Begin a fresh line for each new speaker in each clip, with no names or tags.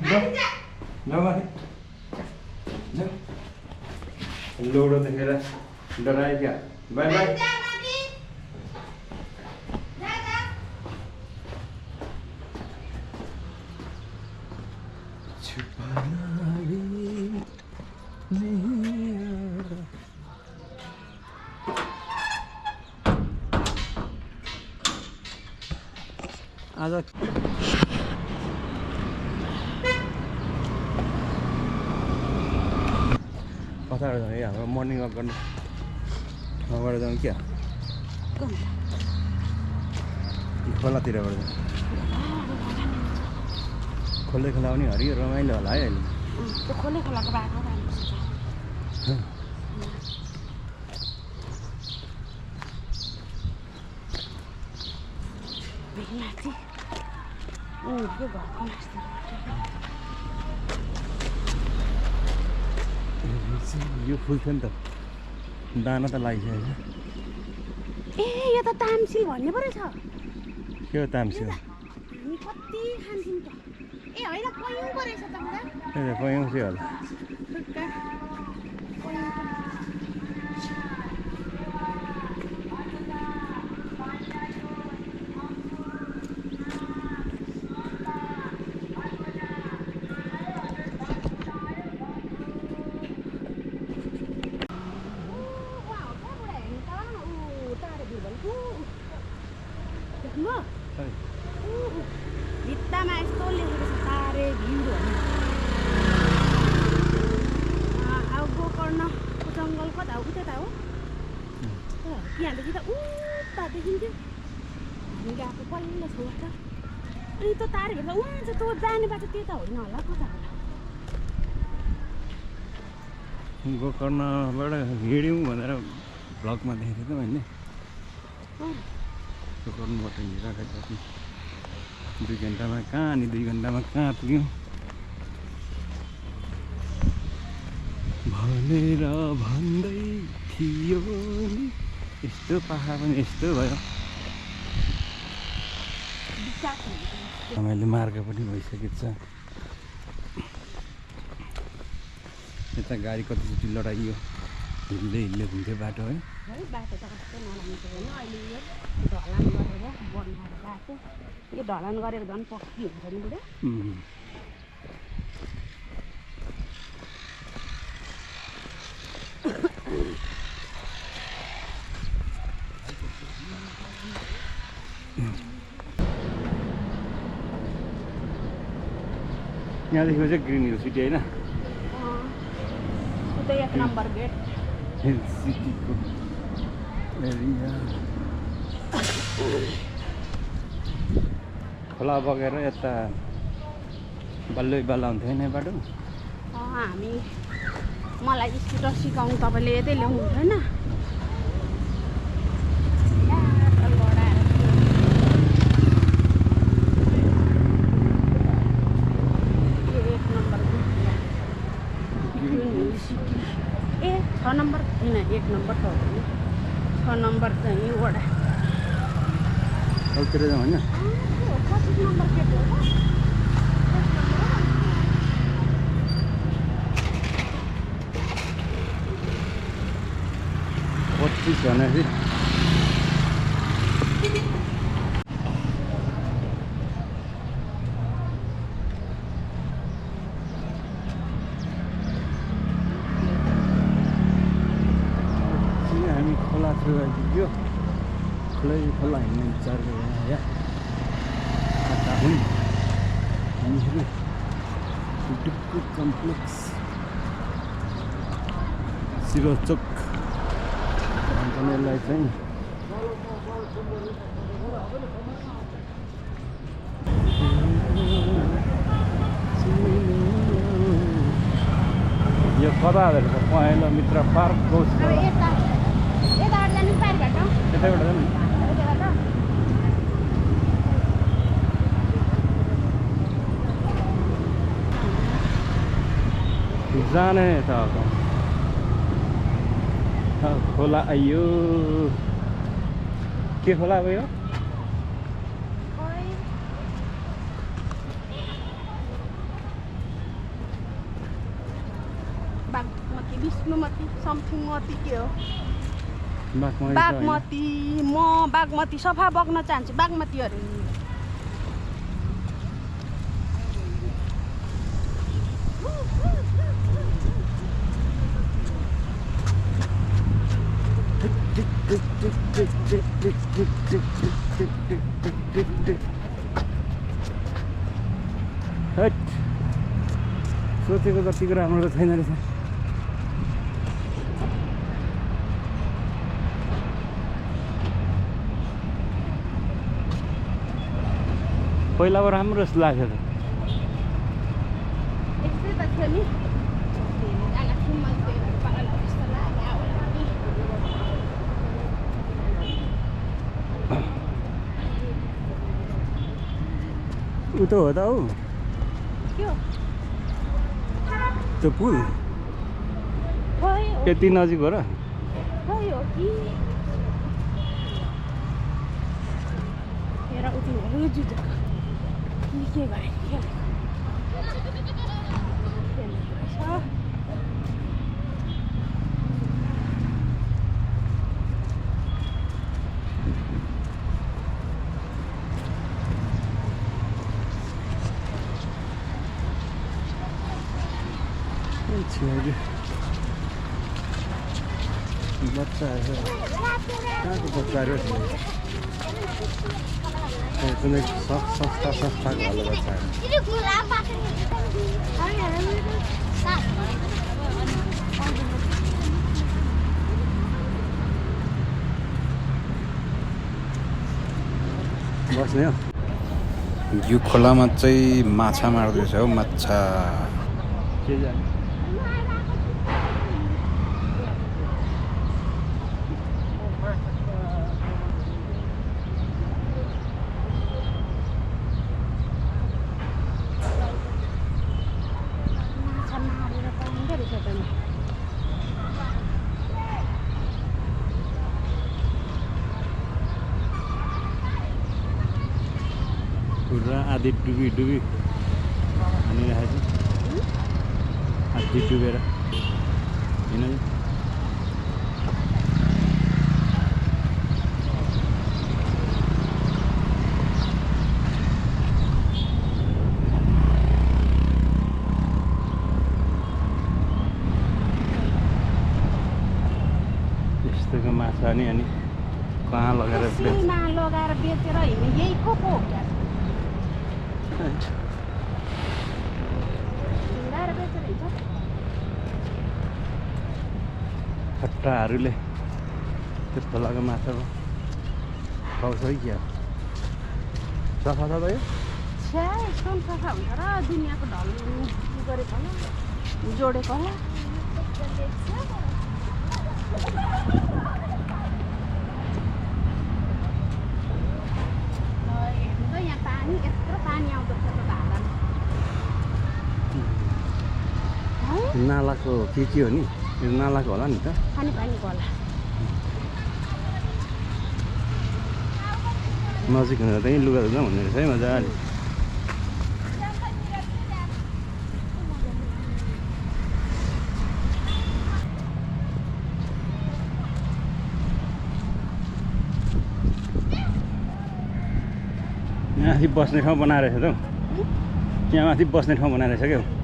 जाऊ माथि जाऊ लोडो देखेर डरायो क्या बाई बाई आज कताबाट जाउँ है हाम्रो मर्निङ वक गर्नु वहाँबाट जाउँ क्या खोलातिरबाट जाउँ खोले खोला पनि हरियो रमाइलो होला है अहिले
त्यो खोले खोलाको बाटो
यो फुल थियो नि त दाना त लागिसकेको
ए यो त तामसिल भन्ने पो रहेछ
के हो तामसिल
हामी कति खान्छौँ त ए होइन पयौँ पो रहेछ त बुढा
पयौँ चाहिँ होला
भित्तामा यस्तो लेखेको छ तारे भिड भन्ने अब गोकर्णको जङ्गल कता हो उता हो यहाँदेखि त उता देखिन्थ्यो हामी गएको पहिलो छेउबाट अनि त्यो तारे भेट्दा हुन्छ त्यो जाने बाटो त्यता होइन होला कता होला
गोकर्णबाट हिँड्यौँ भनेर भ्लगमा देखेको थिएँ त मैले गोकर्णबाट हिँडेर कति 2 घन्टामा कहाँ अनि 2 घन्टामा कहाँ पुग्यौँ भनेर भन्दै थियो यस्तो पाखा पनि यस्तो भयो मैले मार्ग पनि भइसकेको छ यता गाडी कतिचोटि लडाइयो हिल्दै हिल्दै हुन्थ्यो बाटो है
बाटो त कस्तो नराम्रो होइन अहिले यो ढलान गरेर बनाएर गएको यो ढलान गरेर झन् पक्की हुन्छ नि बुढा
यहाँदेखि चाहिँ ग्रिन हिल सिटी होइन
उतै 1 नम्बर गेट
हिल सिटीको एरिया खोला बगेर यता बल्ल बल्ल हुन्थ्यो होइन बाटो
हामी मलाई स्कुटर सिकाउनु तपाईँले यतै ल्याउनु हुँदैन ए 6 नम्बर होइन 1 नम्बर त हो 6 नम्बर चाहिँ वडा
औतिर जाउँ होइन
25 नम्बर गेट हो
25 भनेपछि हामी खोला छेउ आइपुग्यो खोला हिँड्ने विचार गरेर यहाँ हामीहरू डुक्कु कम्प्लेक्स सिरोचोक भन्छलाई चाहिँ यो कता रहेछ पहेँलो मित्र पार्क गौस यतैबाट जानु जाने त खोला आइयो के खोला अब यो
विष्णुमती समथिङ मती के हो
बागमती
बागमती म बागमती सफा बग्न चाहन्छु बागमती अरे
हट सोचेको जतिको राम्रो त छैन रहेछ पहिला अब राम्रो जस्तो लाग्यो त
यस्तै त थियो नि धेरैजना थियो मैले पागल जस्तो लाग्यो होला नि
उ त हो त हौ
के हो
त्यो पुल
खै हो
यति नजिक हो र
खै हो कि हेर उति हो जुजो के गरे
बच्चाहरू कहाँको बच्चाहरू कुनै संस्था घरको बच्चाहरू बस्ने हो
यो खोलामा चाहिँ माछा मार्दैछ हौ माछा
के जाने पुरा आधी डुबी हानिरहेको छ आधी डुबेर होइन यस्तोको माछा नि अनि कहाँ लगाएर
लगाएर बेचेर हिँड्ने यही को हो क्या
खट्टाहरूले त्यो खोलाको माछा पाउँछ है क्या सफा छ भयो
छ्या यस्तो पनि सफा हुन्छ र दुनियाँको ढल गरेको होला जोडेको होला हेर्नु त यहाँ पानी यत्रो पानी आउँदछ त भाडामा
नालाको के हो नि यो नालाको होला नि त
पानी पानीको होला
नजिक हुँदा त्यहीँ लुगा धुँदा हुने रहेछ है मजाले यहाँ माथि बस्ने ठाउँ बनाएर रहेछ त हौ यहाँ माथि बस्ने ठाउँ बनाएर रहेछ क्या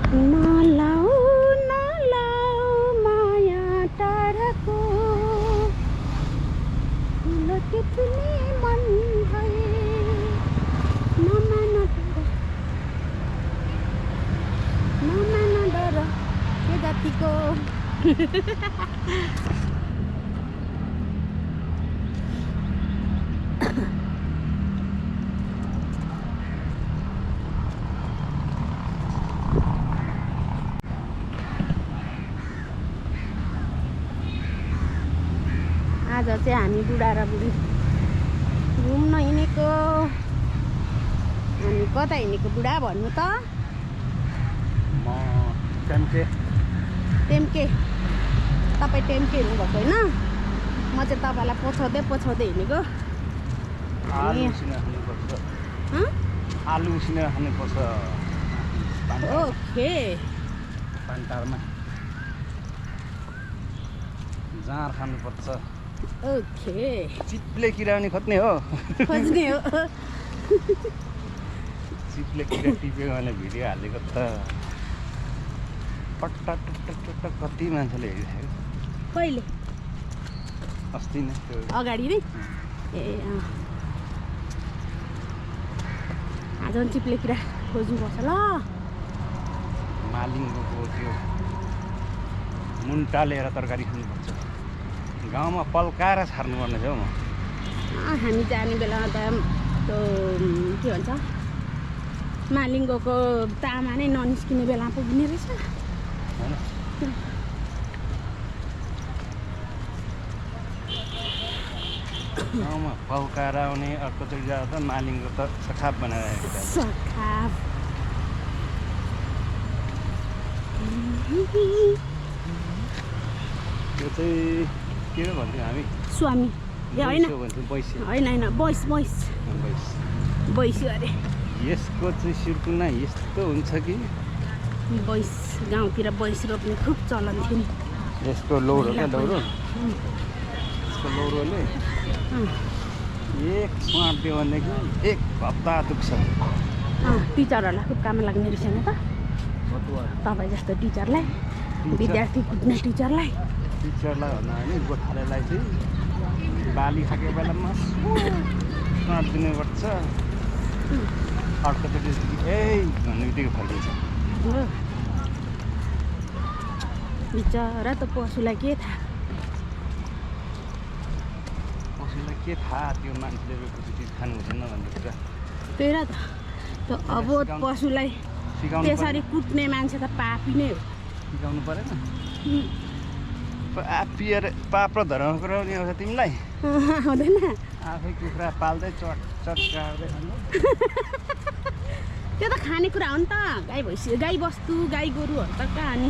नलाऊ माया टाढाको कितनी मन है नमान डर के जातिको आज चाहिँ हामी बुढा र बुढी घुम्न हिँडेको। हामी कता हिँडेको बुढा भन्नु त?
म टेम्के तपाईँ टेम्के
हुनुभएको होइन? म चाहिँ तपाईँलाई पछाउँदै हिँडेको।
आलु उसिनेर खानुपर्छ। आलु उसिनेर खानुपर्छ।
ओके।
पान्टारमा जाँड खानुपर्छ।
ओके।
चिप्ले किरा पनि खोज्ने हो। चिप्ले किरा टिप्यो भने भिडियो हालेको त टट्ट कति मान्छेले हेरिसक्यो।
कहिले?
अस्ति नै त्यो
अगाडि नै। ए आज पनि चिप्ले किरा खोज्नुपर्छ ल।
मालिङ्गोको त्यो मुन्टा लिएर तरकारी खानुपर्छ। गाउँमा पल्काएर छार्नुपर्ने थियो म।
हामी जाने बेलामा त त्यो के भन्छ मालिङ्गोको तामा नै ननिस्किने बेला पुग्ने रहेछ
होइन। गाउँमा पल्काएर आउने अर्कोचोटि जाँदा त मालिङ्गो त सखाप बनाइरहेको छ।
सखाप।
त्यो चाहिँ के भन्थ्यौँ हामी?
स्वामी। ए होइन होइन बैसी अरे।
यसको चाहिँ सिर्कुना यस्तो हुन्छ कि
बैस गाउँतिर बैस रोप्ने खुब चलन थियो नि।
यसको लौरो क्या लौरो। यसको लौरोले एक स्वाट दियो भनेदेखि एक हप्ता दुख्छ।
टिचरहरूलाई खुब काम लाग्ने रहेछ नि त। तपाईँ जस्तो टिचरलाई, विद्यार्थी कुट्ने टिचरलाई
भन्दा पनि गोठालेलाई चाहिँ बाली खाएको बेलामा स्वाट दिनुपर्छ। अर्कोचोटि ए भन्ने बित्तिकै फर्किन्छ।
बिचरा त पशुलाई के थाहा?
पशुलाई के थाहा त्यो मान्छेले रोपेको चिज खानु हुँदैन भन्ने कुरा।
त्यही र त अब पशुलाई त्यसरी कुट्ने मान्छे त पापी नै हो।
सिकाउनु परेन? आपिएर पाप र धर्मको कुरा पनि आउँछ तिमीलाई?
आउँदैन।
आफै कुखुरा पाल्दै चट्काउँदै खानु।
त्यो त खानेकुरा हो नि त। गाई भैँसी गाई बस्तु गाई गोरुहरू त कहानी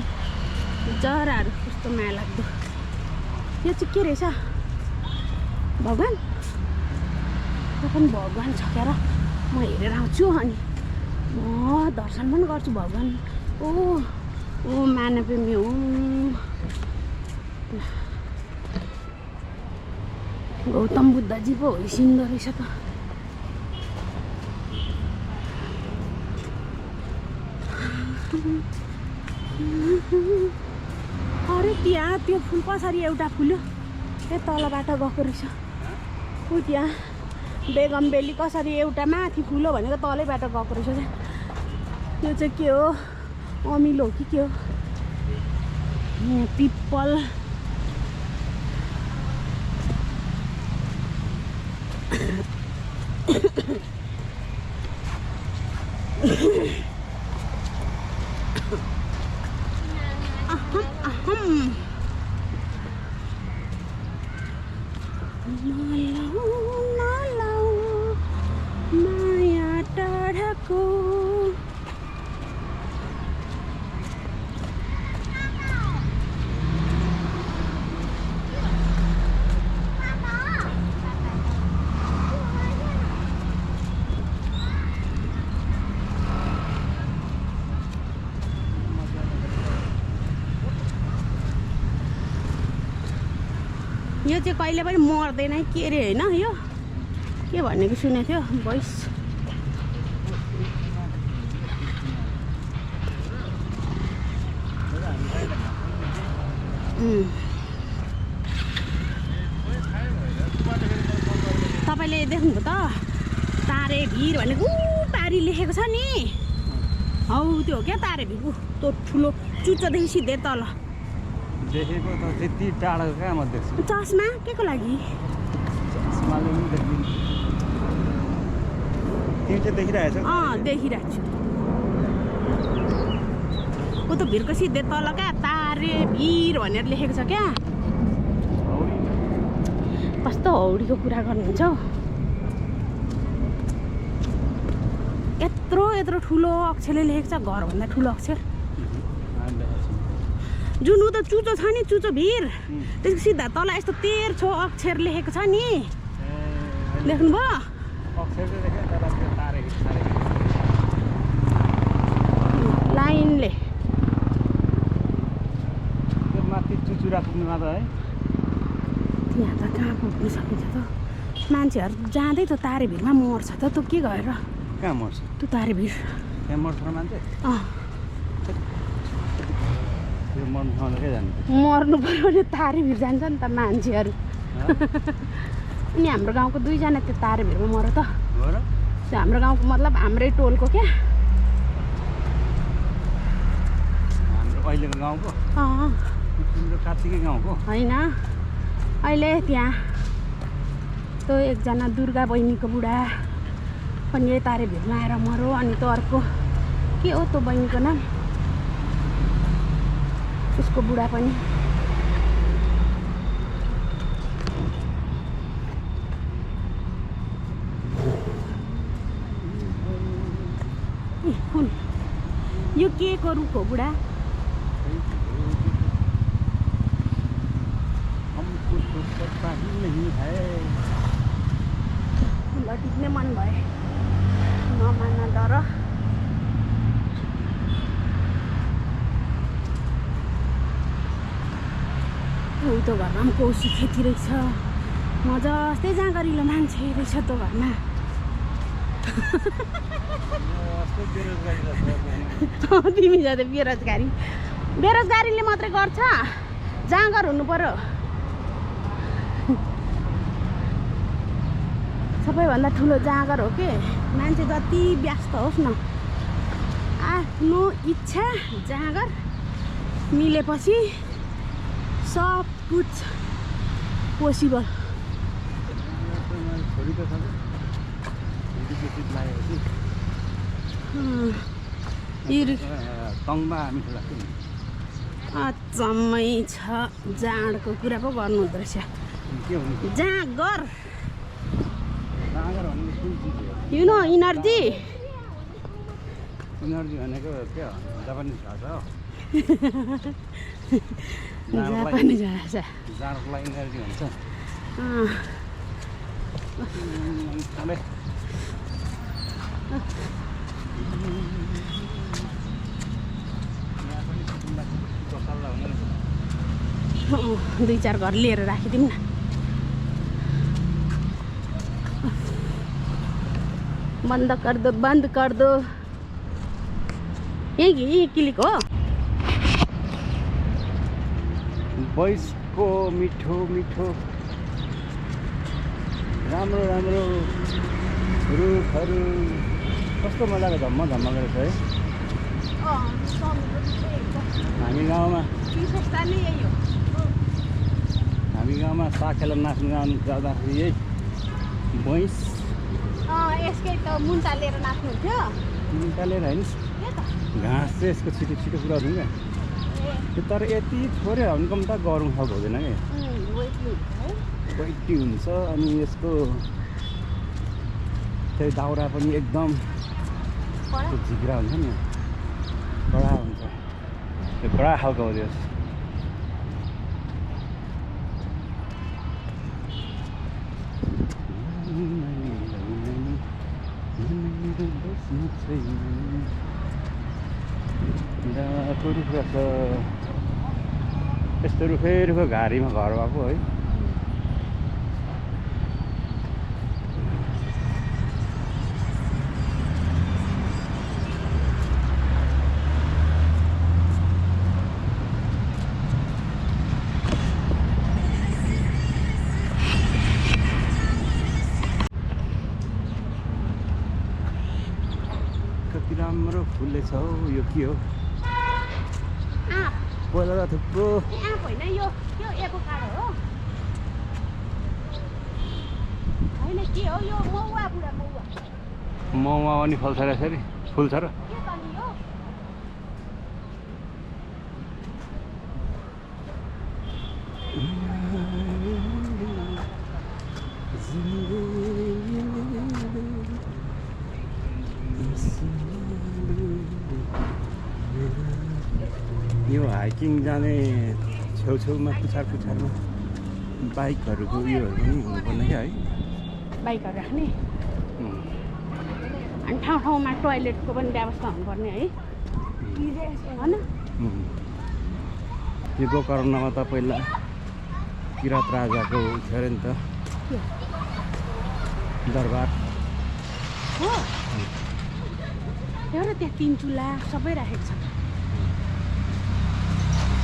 जराहरू कस्तो माया लाग्दो। यो चाहिँ के रहेछ? भगवान्? त्यो पनि भगवान् छ क्या र? म हेरेर आउँछु अनि म दर्शन पनि गर्छु भगवान्। ओ मानवप्रेमी हो। गौतम बुद्धजी पो होइसिँदो रहेछ त। अरे त्यहाँ त्यो फुल पछाडि एउटा फुल्यो। ए तलबाट गएको रहेछ। ऊ त्यहाँ बेगमबेली कसरी एउटा माथि फुल्यो भनेको तलैबाट गएको रहेछ। त्यो चाहिँ के हो? अमिलो हो कि के हो? पिपल। माया टाढाको यो चाहिँ कहिले पनि मर्दैन के अरे होइन? यो के भनेको सुनेको थियो भोइस। तपाईँले देख्नुभयो त तारे भिर भनेको पारी लेखेको छ नि। हौ त्यो हो क्या तारे भिर। त्यो ठुलो चुच्चोदेखि सिधै तल
देखेको त त्यति टाढो कहाँ म देख्छु।
चस्मा के को लागि?
चस्माले पनि देखिन्छ। तिमी चाहिँ देखिरहेको छौ?
देखिरहेको छु। ऊ त भिरको सिधै तल क्या तारे भिर भनेर लेखेको छ क्या। कस्तो हौडीको कुरा गर्नुहुन्छ हौ। यत्रो ठुलो अक्षरले लेखेको छ, घरभन्दा ठुलो अक्षर। जुन उता चुचो छ नि, चुचो भिर, त्यसको सिधा तल यस्तो तेर्छो अक्षर लेखेको छ नि, देख्नुभयो? लाइनले
माथि चुचुरा पुग्नुमा त है
यहाँ त कहाँ पुग्नु सकिन्छ त? मान्छेहरू जाँदै त तारे भिरमा मर्छ त, तँ के गरेर
कहाँ मर्छ?
त्यो तारे भिर
त्यहाँ मर्छ मान्छे?
अँ
त्यो मर्नु ठाउँमा के जानु?
मर्नु पऱ्यो भने तारे भिर जान्छ नि त मान्छेहरू। अनि हाम्रो गाउँको 2 जना त्यो तारे भिरमा मर त।
हो र?
त्यो हाम्रो गाउँको मतलब हाम्रै टोलको क्या।
हाम्रो अहिलेको गाउँको?
अँ
तिम्रो कात्तिकै गाउँको?
होइन, अहिले त्यहाँ त्यो एकजना दुर्गा बहिनीको बुढा पनि यही तारे भिरमा आएर मऱ्यो। अनि त अर्को के हो त्यो बहिनीको नाम, उसको बुढा पनि। कुन यो के को रुख हो बुढा? फुल टिप्ने मन भए नमान डर। त्यो घरमा पनि कौसी खेती रहेछ, मजास्तै जाँगरिलो मान्छे रहेछ त्यो घरमा। तिमी जाँदा बेरोजगारीले मात्रै गर्छ, जाँगर हुनु पर्यो। सबैभन्दा ठुलो जाँगर हो के, मान्छे जति व्यस्त होस् न, आफ्नो इच्छा जाँगर मिलेपछि सब कुछ पोसिबल। अचम्मै छ, जाँडको कुरा पो गर्नु हुँदो रहेछ। जाँगर यु नो इनर्जी
भनेको के हो? जापानिज भाषा हो।
जापानिज भाषा।
जाँडको लागि इनर्जी भन्छ।
दुई चार घर लिएर राखिदिउँ न। बन्द कर दो। यही क्लिक हो।
भोइसको मिठो मिठो राम्रो राम्रो रुखहरू कस्तो मजाको झम्म गरेको छ है। हामी गाउँमा साग खेलेर नाच्नु जाँदाखेरि यही भैँस
यसकै त मुन्टा लिएर नाच्नुहुन्थ्यो।
मुन्टा लिएर होइन, घाँस चाहिँ यसको छिटो छिटो पुऱ्याउँथ्यौँ क्या। तर यति थोरै हन्कम त गरौँ खालको हुँदैन क्या, वेटी हुन्छ। अनि यसको त्यही दाउरा पनि एकदम त्यो झिक्रा हुन्छ नि, कडा हुन्छ, त्यो कडा खालको हो त्यो। रुख रहेछ यस्तो रुखै रुख घारीमा घर भएको है। कति राम्रो फुलेछ हौ। यो के हो? पहिला त थुप्रो
होइन, यो एभोकाडो हो होइन? के हो यो? मौवा बुढा मौवा।
मौवा पनि फल्छ र यसरी फुल्छ र?
के त नि यो?
हाइकिङ जाने छेउछेउमा पुछारमा बाइकहरूको उयोहरू पनि हुनुपर्ने क्या है
बाइकहरू राख्ने
उम्,
अनि ठाउँ ठाउँमा टोयलेटको पनि व्यवस्था हुनुपर्ने है होइन
उम्। यो गोकर्णमा त पहिला किरात राजाको थियो अरे नि त दरबार
हो एउटा त्यहाँ 3 चुल्हा सबै राखेको छ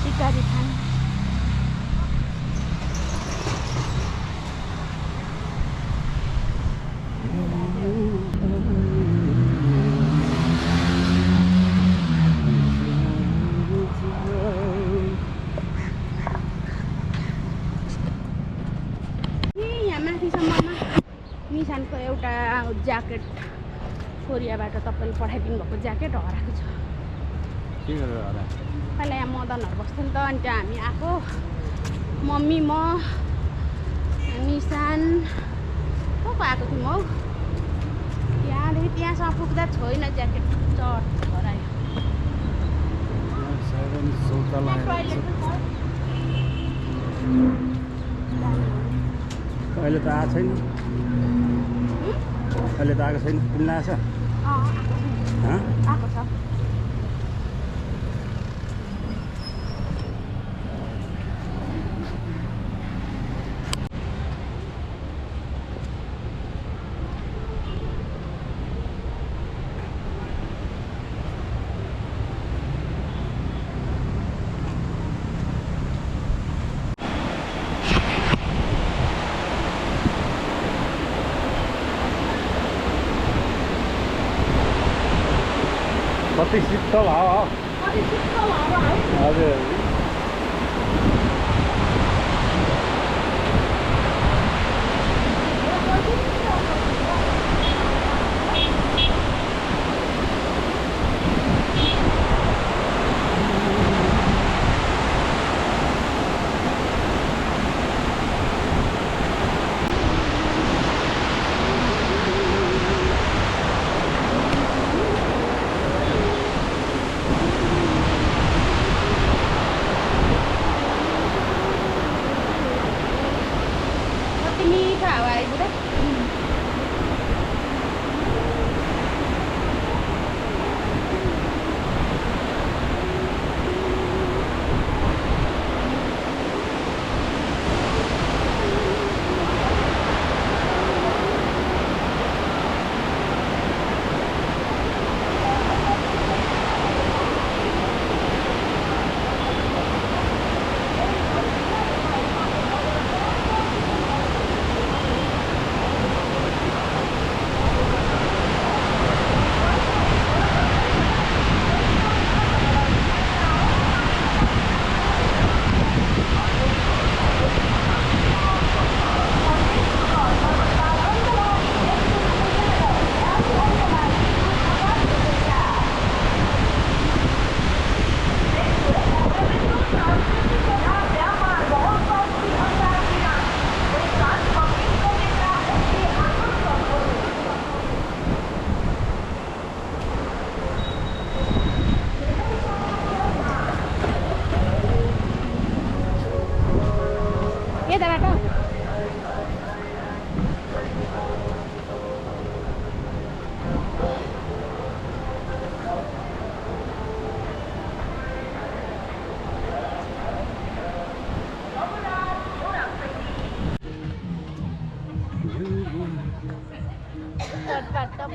सिकारी खान यहाँ माथिसम्ममा निशानको एउटा ज्याकेट कोरियाबाट तपाईँले पठाइदिनु भएको ज्याकेट हराएको छ
के गरेर होला
पहिला यहाँ मदनहरू बस्थ्यो नि त अनि त्यहाँ हामी आएको मम्मी म निशान को आएको थियौँ हौ त्यहाँदेखि त्यहाँसम्म पुग्दा छैन ज्याकेट चट हरायो
अहिले त आएको छैन अहिले त आएको छैन किन्न आएछ
आएको छ
कति शीतल हावा हजुर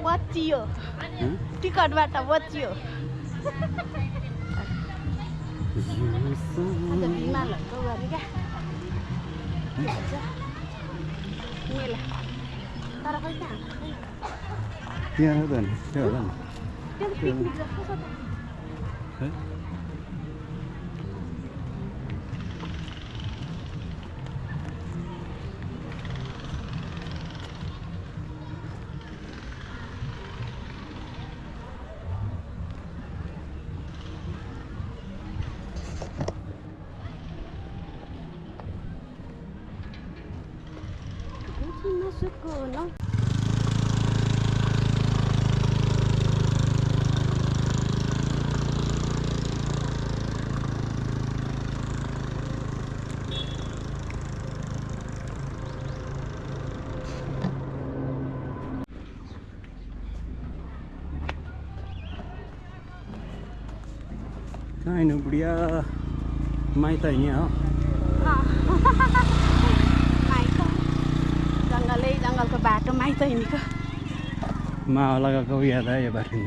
बचियो टिकटबाट बचियो अन्त बिमारहरूको गर्ने क्या मेला तर खै कहाँ त्यहाँ हो त नि त्यो होला नि
त्यो पिकनिक जस्तो छ त
है
no?
होइन बुढिया माइत यहाँ हो
माइत जङ्गलै जङ्गलको बाटो माइत हिँडेको
मावला गएको याद आयो यो बाटो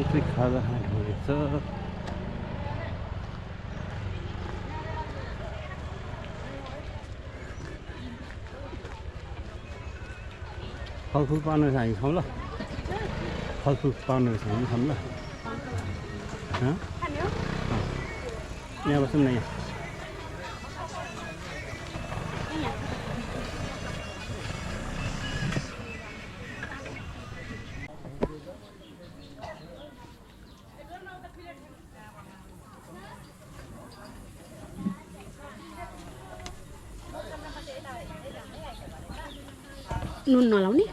चाहिँ खाजा खाने हुनेछ फलफुल पाउनु छ हामी खाउँ ल फलफुल पाउनु छ हामी खाउँ ल यहाँ बसौँ न यहाँ
नुन नलाउने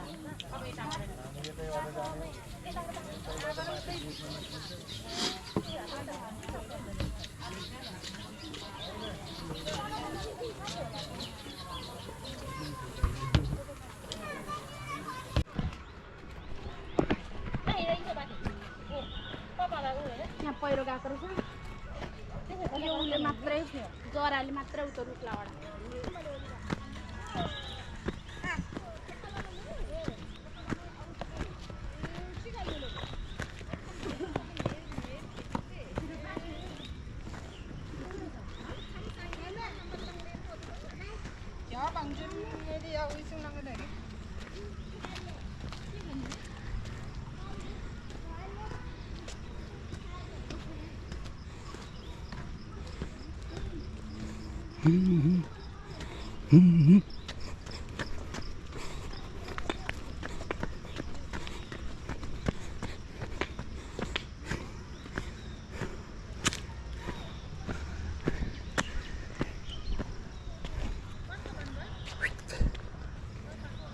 यहाँ पहिरो गएको रहेछ यो उसले मात्रै जराले मात्रै उता रुखलाबाट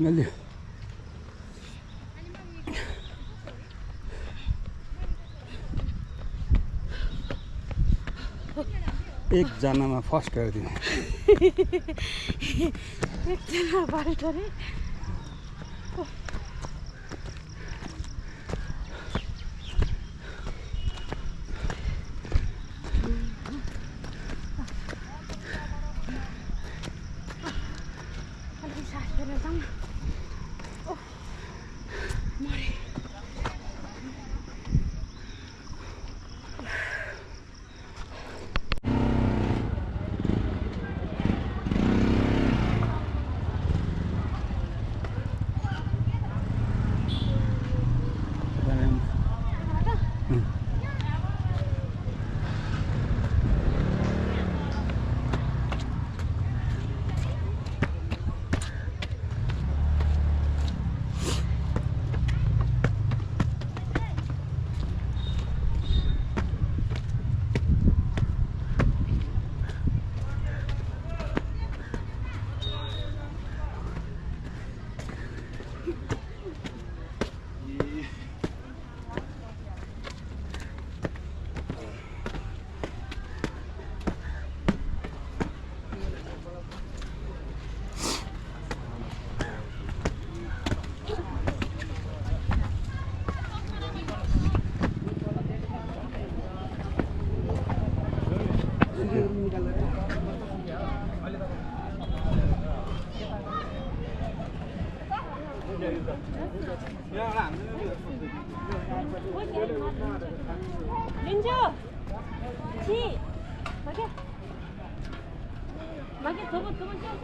मैले एकजनामा फर्स्ट गरिदिनु
एकजना बाटो रे लिन्छु छि बगे बगे थोबो थोबो च्याउ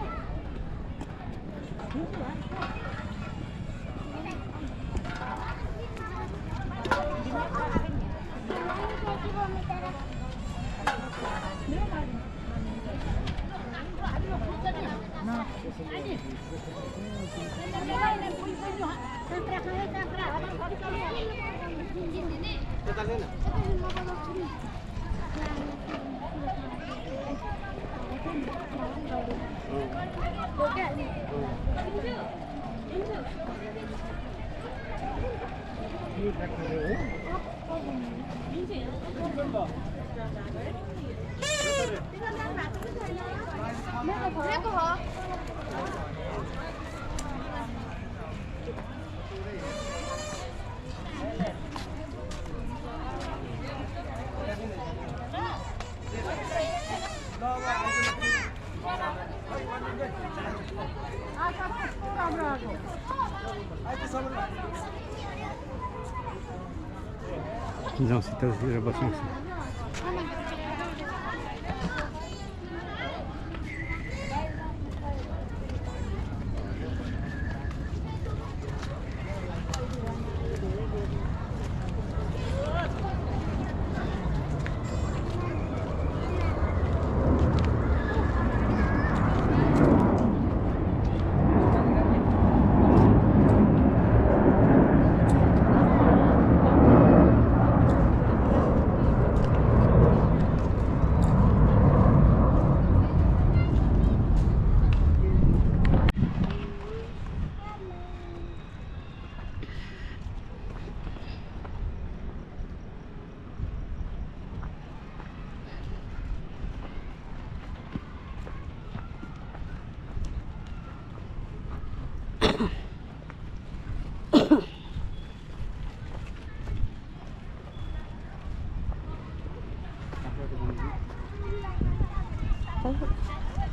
जाउँ शीतलतिर बसौँ।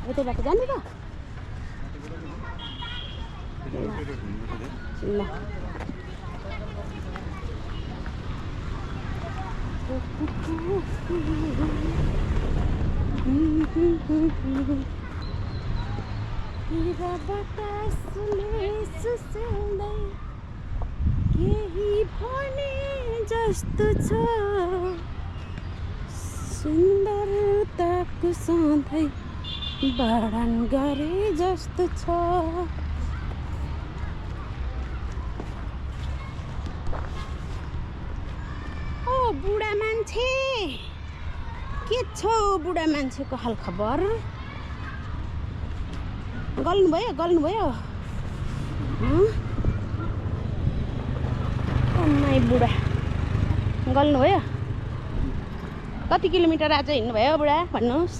यतैबाट जाने त ल बतासले सुसाउँदै केही भने जस्तो छ सुन्दरताको सधैँ बढान गरे जस्तो छ। ओ बुढा मान्छे के छ बुढा मान्छेको हालखबर? गल्नुभयो माई बुढा गल्नुभयो? कति किलोमिटर आज हिँड्नुभयो बुढा भन्नुहोस्?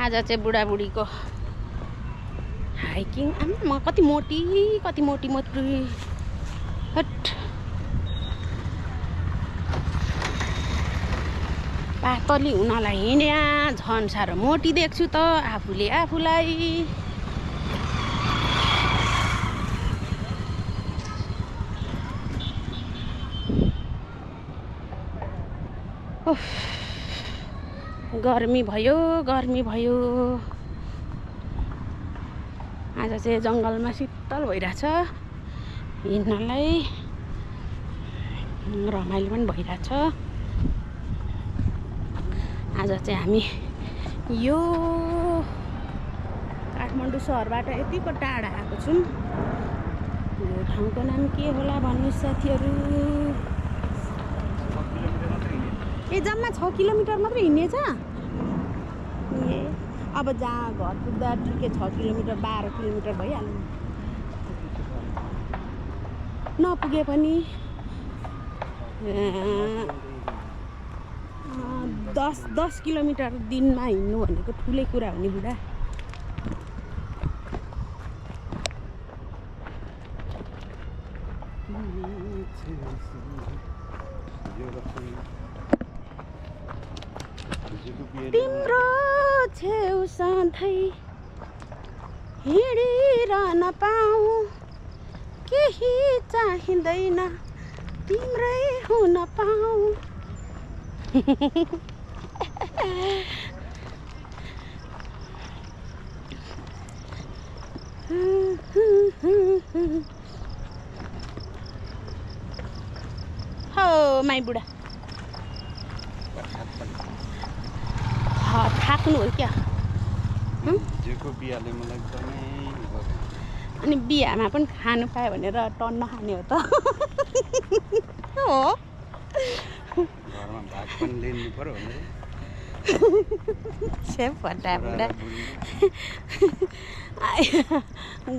आज चाहिँ बुढाबुढीको हाइकिङ। म कति मोटी हट पातली हुनलाई हिँड्या झन् साह्रो मोटी देख्छु त आफूले आफूलाई। गर्मी भयो आज चाहिँ जङ्गलमा शीतल भइरहेछ हिँड्नलाई रमाइलो पनि भइरहेछ। आज चाहिँ हामी यो काठमाडौँ सहरबाट यतिको टाढा आएको छौँ। यो ठाउँको नाम के होला भन्नुहोस् साथीहरू? ए जम्मा 6 किलोमिटर मात्रै हिँड्नेछ? ए अब जहाँ घर पुग्दा ठिकै 6 किलोमिटर 12 किलोमिटर भइहाल्यो। नपुगे पनि 10 किलोमिटर दिनमा हिँड्नु भनेको ठुलै कुरा हो नि बुढा। तिम्रो छेउ सधैँ हिँडिरहन पाऊँ केही चाहिँदैन तिम्रै हुन पाऊँ। हो माई बुढा थाक्नु हो क्या? अनि बिहामा पनि खानु पायो भनेर टन्न खाने हो त हो? छ्या फटाफटा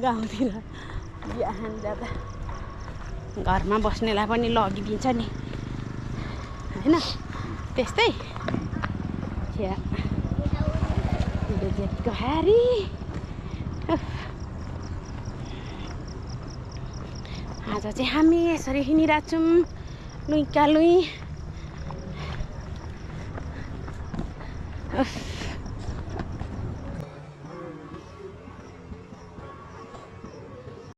गाउँतिर बिहान जाँदा घरमा बस्नेलाई पनि लगिदिन्छ नि होइन त्यस्तै छ्या जेठको हारी आज चाहिँ हामी यसरी हिँडिरहेको छौँ लुइका लुई